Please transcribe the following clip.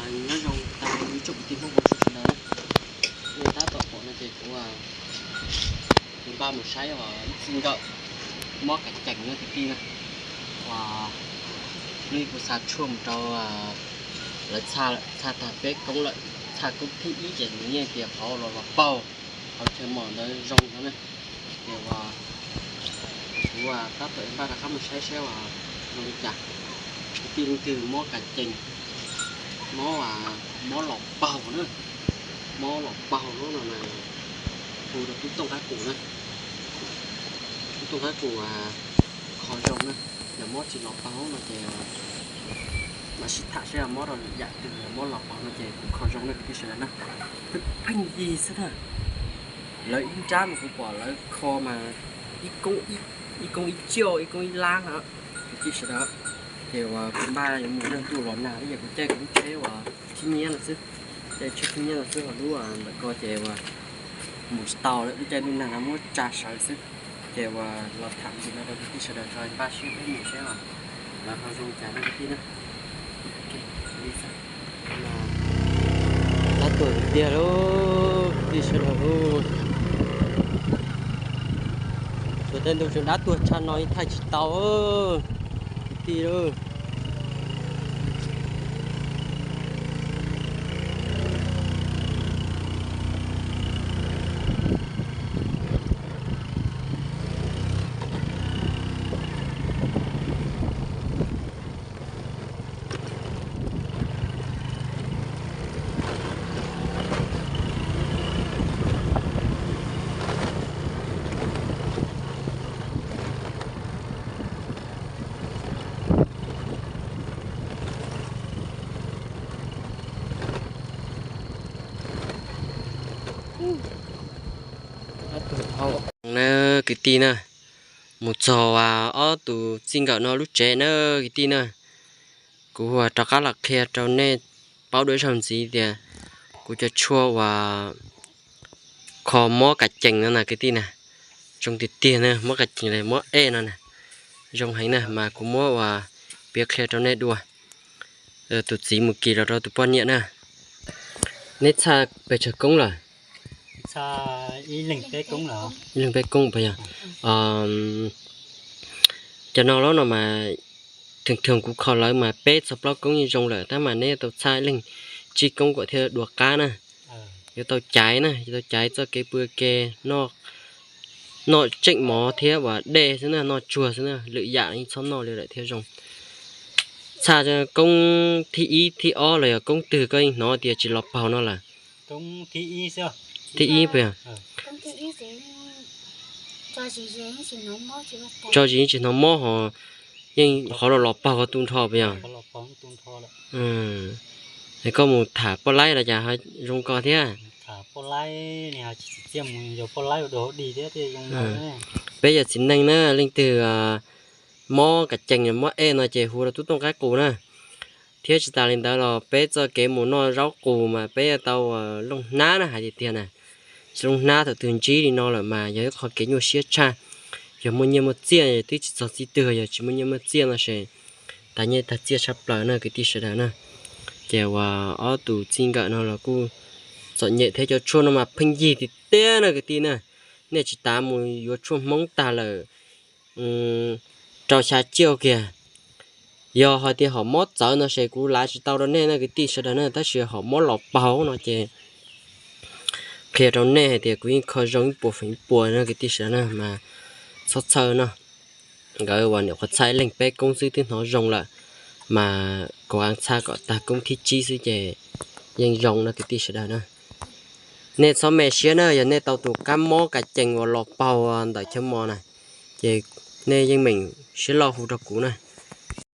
Nyob zoo tag ib tsoom kwv tij Hmoob sawv daws, nej tab tom pom no ces kuv, kuv npaj mus saib ib txij nkawm mob kav cees na kwv tij na. Uas hnub kuv xa tshuaj mus rau lawv txhaj, txhaj tag peb koob lawm, txhaj koob thib ib ces nws yeej tias qhov los los paug, qhov chaw mos ntawd zoo no na. Ces uas kuv tab tom npaj rov qab mus saib saib uas zoo li cas, kwv tij leej twg mob kav cees, mob, mob los paug na, mob los paug lub no mas hu rau tub Tooj Qab Kus na. Tub Tooj Qab Kus kho zoo na. Yog mob tsis los paug no ces mam sib tham saib mob rau lwm yam twg, mob los paug no ces kuv kho zoo na kwv tij sawv daws na. Pheej yig xwb na. Lawv ib nrab mas kuv pom lawv kho mas ib koob ib ciaj, ib koob ib lab na kwv tij sawv daws. Ces uas kuv npaj yuav mus nrog ntuj los nag ib yam kuv caij kuv lub tsheb uas tsheb nyiab no xwb, caij tsheb nyiab no xwb, ho lub ntawm ko ces uas mus tsis tau lawm, lub caij ntuj nag no muab tsa sawv xwb. Ces uas los tham ntsis no rau kwv tij sawv daws tso npaj seb peb mus seb os, lawv ho zoo cas na kwv tij na. Dab tuag tiag lauj kwv tij sawv daws lauj. Suav tej ntu tseem dab tuag tshaj no yeej thaij tsis tau kwv tij lauj. Na kwv tij na, mus txog ob tug txij nkawm no lub tsev na kwv tij na. Kuv uas rov qab los qhia rau nej paub dua ib zaug ntxiv tias kuv cov tshuaj uas kho mob kav cees no na kwv tij na, zoo tiag tiag na, mob kav cees los mob ej no na, zoo heev na, mas kuv muab uas piav qhia rau nej dua. Tus txiv mus kis los rau tus poj niam na. Neb txhaj pes tsawg koob lawm? Ib leeg peb koob puas yog? Cov no los no mas, thwm thwm kuv kho lawv mas peb txog plaub koob yeej zoo lawm, tab mas neb yuav tau txhaj ib leeg tsib koob kom thiaj dua qab na. Yuav tau caiv na, yuav tau caiv txoj kev pw ke, noj tseem mov thiab uas dej xwb na, noj tsuag xwb na, lwm yam yeej txhob noj li lawm thiaj zoo. Txhaj koob thib ib thib ob los yog koob twg koj yeej hnov tias tsis los paug no lawm? Thib ib puas yog? Tso zis yeej tsis hnov mob ho yeej qhov los los paug ko tu nrho puas yog? Es koj mus tham poj laib los cas zoo ko thiab? Peb yog txiv neej na, leej twg mob kav cees mob ej no ces hu rau tub tooj qaib qus na. Thiab tsis tas li ntawd los peb txoj kev mus noj zaub qus mas peb yuav tau looj hnab na, hais tiag tiag na. Looj hnab thaum twg ntsib li no lawm mas yog ib qho kev nyuaj siab tshaj. Yog muaj nyiaj muaj txiaj twb tsis txog txij twg, yog tsis muaj nyiaj muaj txiaj no ces tag nyiaj tag txiaj tshaj plaws na kwv tij sawv daws na. Ces uas ob tug txij nkawm no los kuj txom nyem thiab, cov tshuaj no mas pheej yig tiag tiag na kwv tij na. Nej tsis tas mus yuav tshuaj Hmoob tag lawm rau xya ciaj kiag. Yog hais tias hom mob txawv no ces kuv lav tsis tau rau nej na kwv tij sawv daws na, tab sis hom mob los paug no ces qhia rau nej hais tias kuv yeej kho zoo ib puas feem ib puas na kwv tij sawv daws na, mas txhob txhawj no. Nkawd uas nyuam qhuav txhaj ib leeg peb koob xwb twb hnov zoo lawm, mas kuv txhaj kom tag koob thib tsib xwb ces yeej zoo no kwv tij sawv daws na. Nej txhob me siab na, yog nej tau tus kab mob kav cees uas los paug ntawm chaw mos na, ces nej yeej meem siab loj hu rau kuv na.